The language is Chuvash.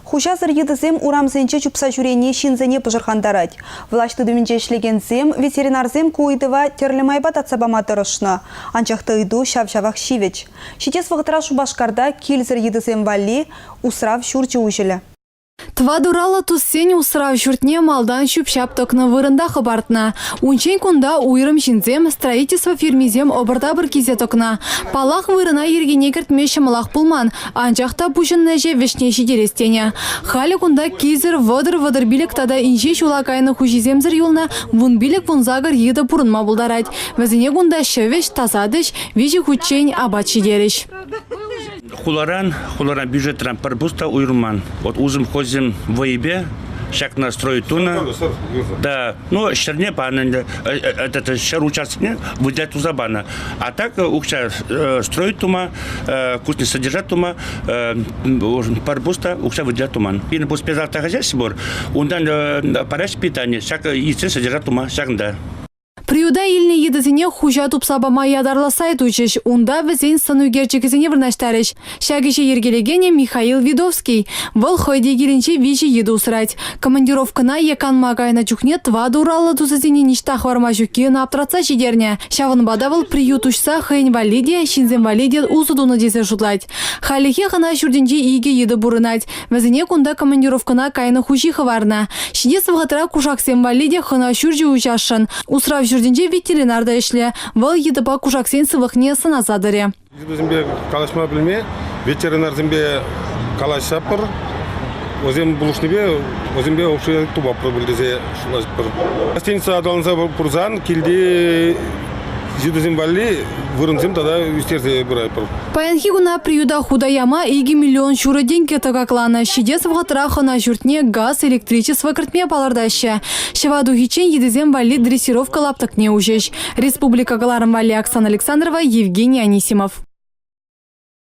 Хуҫасӑр йытӑсем урамсенче чупса ҫӳрени ҫынсене пӑшӑрхантарать. Влаҫ тытӑмӗнче ӗҫлекенсем, ветеринарсем ку ыйтӑва тӗрлӗ майпа татса пама тӑрӑшнӑ. Анчах та ыйту ҫав-ҫавах ҫивӗч. Ҫитес вӑхӑтра Шупашкарта килсӗр йытӑсем валли усрав ҫурчӗ уҫӑлӗ. Тӑватураллӑ туссен усрав ҫуртне малтан ҫӳп-ҫап тӑкнӑ вырӑнта хӑпартнӑ. Унччен кунта уйрӑм ҫынсем, строительство фирмисем ӑпӑр-тапӑр килсе тӑкнӑ. Паллах, вырӑна йӗркене кӗртме ҫӑмӑлах пулман, анчах та пуҫӑннӑ ӗҫе вӗҫне ҫитерес тенӗ. Халӗ кунта килсӗр 30-35 тата инҫе ҫула кайнӑ хуҫисемсӗр юлнӑ 15-18 йытӑ пурӑнма пултарать. Вӗсене кунта ҫӑвӗҫ, тасатӗҫ, виҫӗ хутчен апат ҫитерӗҫ. Хуларан, хуларан бюджетран пӗр пус та уйрӑлман. Вот усӑм хозим вӑйӗпе ҫакна строить тунӑ. Да, ну, ҫӗрне панӑ ӗнтӗ, этот ҫӗр участокне выделять туса панӑ. А так укҫа строить тума, кухня содержать тума пӗр пус та укҫа выделять туман. Пирӗн пус спецавто хозяйство пур, унтан параҫ питание, ҫак итсен содержать тума ҫакӑнта. Приюта илнӗ йытӑсене хуҫа тупса пама ятарлӑ сайт уҫӗҫ. Унта вӗсен сӑн ӳкерчӗкӗсене вырнаҫтарӗҫ. Ҫак ӗҫе йӗркелекенӗ Михаил Видовский. Вӑл хӑй те килӗнче виҫӗ йытӑ усрать. Командировкӑна е канма кайнӑ чухне тӑватӑ ураллӑ тусӗсене ниҫта хӑварма ҫукки ӑна аптратса ҫитернӗ. Ҫавӑнпа та вӑл приют уҫса хӑйӗн валли те, ҫынсем валли те усӑ тунӑ тесе шутлать. Хальлӗхе хӑна ҫуртӗнче икӗ йытӑ пурӑнать. Вӗсене кунта командировкӑна кайнӑ хуҫи хӑварнӑ. Ҫитес вӑхӑтра кушаксем валли те хӑна ҫурчӗ уҫасшӑн. Усрав ҫуртӗнче ветеринар та ӗҫлӗ. Вӑл йытӑпа кушаксен сывлӑхне сӑнаса тӑрӗ. Йытӑсемпе калаҫма пӗлме ветеринарсемпе калаҫатпӑр. Вӗсем пулӑшнипе вӗсемпе общий тупатпӑр пуль тесе шутлатпӑр. Гостиница аталанса пырсан килти йытӑсем валли вырӑнсем тата ӳстерсе пыратпӑр. Паянхи куна приюта хута яма 2 миллион ҫурӑ тенкӗ тӑкакланӑ. Ҫитес вӑхӑтра хӑна ҫуртне газ, электричество кӗртме палӑртаҫҫӗ. Ҫӑва тухиччен йытӑсем валли дрессировка лаптӑкне уҫӗҫ. Республика кӑларӑм валли Оксана Александрова, Евгений Анисимов.